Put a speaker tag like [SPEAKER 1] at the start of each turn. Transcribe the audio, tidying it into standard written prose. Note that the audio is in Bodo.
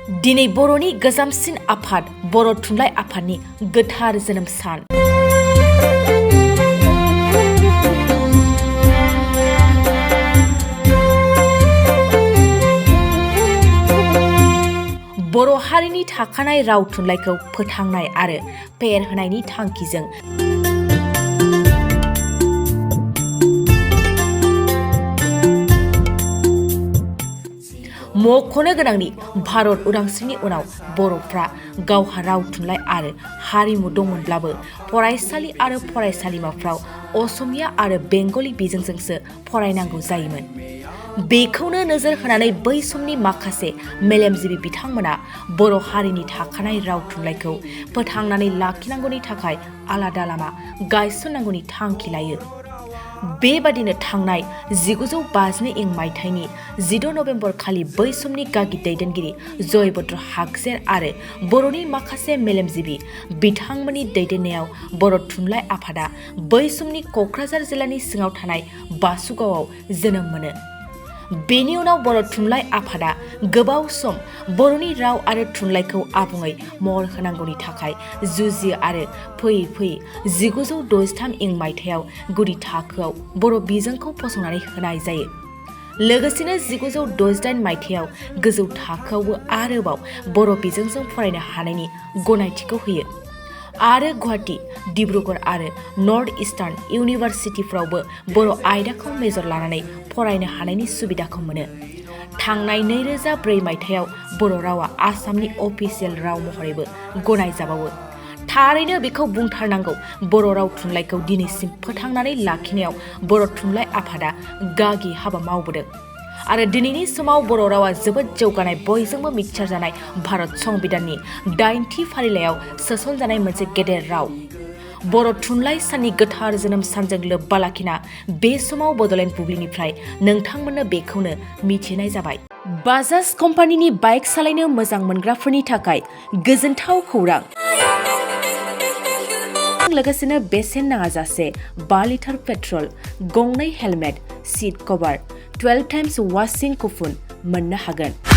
[SPEAKER 1] दिनै बर'नि गोजामसिन आफाद बर' थुनलाइ आफादनि गोथार जोनोम सान। बर' हारिनि थाखानाय राव थुनलाइखौ फोथांनाय आरो फेहेरहोनायनि थांखिजों मख'नो गोनांनि भारत उदांस्रिनि उनाव बर'फ्रा गावहा राव थुनलाइ आरो हारिमु दंमोनब्लाबो फरायसालि आरो फरायसालिमाफ्राव असमिया आरो बेंगलि बिजोंजोंसो फरायनांगौ जायोमोन। बेखौनो नोजोर होनानै बै समनि माखासे मेलेमजिबि बिथांमोना बर' हारिनि थाखानाय राव थुनलाइखौ फोथांनानै लाखिनांगौनि थाखाय आलादा लामा गायसननांगौनि थांखि लायो। बेबादिनो थांनाय 1952 मायथाइनि 16 नभेम्बर खालि बै समनि गागि दैदेनगिरि जयभद्र हागजेर आरो बर'नि माखासे मेलेमजिबि बिथांमोननि दैदेननायाव बर' थुनलाइ आफादा बै समनि क'क्राझार जिल्लानि सिङाव थानाय बासुगावआव जोनोम मोनो। बेनि उनाव बर' थुनलाइ आफादा गोबाव सम बर'नि राव आरो थुनलाइखौ आबुङै महर होनांगौनि थाखाय जुजियो आरो फैयै फैयै 1963 मायथाइयाव गुदि थाखोआव बर' बिजोंखौ फसंनानै होनाय जायो। लोगोसेनो 1968 मायथाइयाव गोजौ थाखोआवबो आरोबाव बर' बिजोंजों फरायनो हानायनि गनायथिखौ होयो आरो गुवाहाटी, डिब्रुगड़ आरो नर्थ इस्टार्न इउनिभारसिटिफ्रावबो बर' आयदाखौ मेजर लानानै फरायनो हानायनि सुबिदाखौ मोनो। थांनाय 2004 मायथाइयाव बर' रावा आसामनि अफिसियेल राव महरैबो गनायजाबावो। थारैनो बेखौ बुंथारनांगौ, बर' राव थुनलाइखौ दिनैसिम फोथांनानै लाखिनायाव बर' थुनलाइ आफादा गागि हाबा मावबोदों आरो दिनैनि समाव बर' रावा जोबोद जौगानाय बयजोंबो मिथिसारजानाय भारत संबिधाननि 8थि फारिलाइयाव सोसनजानाय मोनसे गेदेर राव। बर' थुनलाइ साननि गोथार जोनोम सानजों लोब्बा लाखिना बे समाव बड'लेण्ड बुब्लिनिफ्राय नोंथांमोननो बेखौनो मिथिनाय जाबाय। बाजाज कम्पानिनि बाइक सालायनो मोजां मोनग्राफोरनि थाखाय गोजोनथाव खौरां। लोगोसेनो बेसेन नाङाजासे 5 लिटार पेट्रल, 2 हेलमेट, सीट कभार, 12 टाइम्स वाशिं कुपन मोननो हागोन।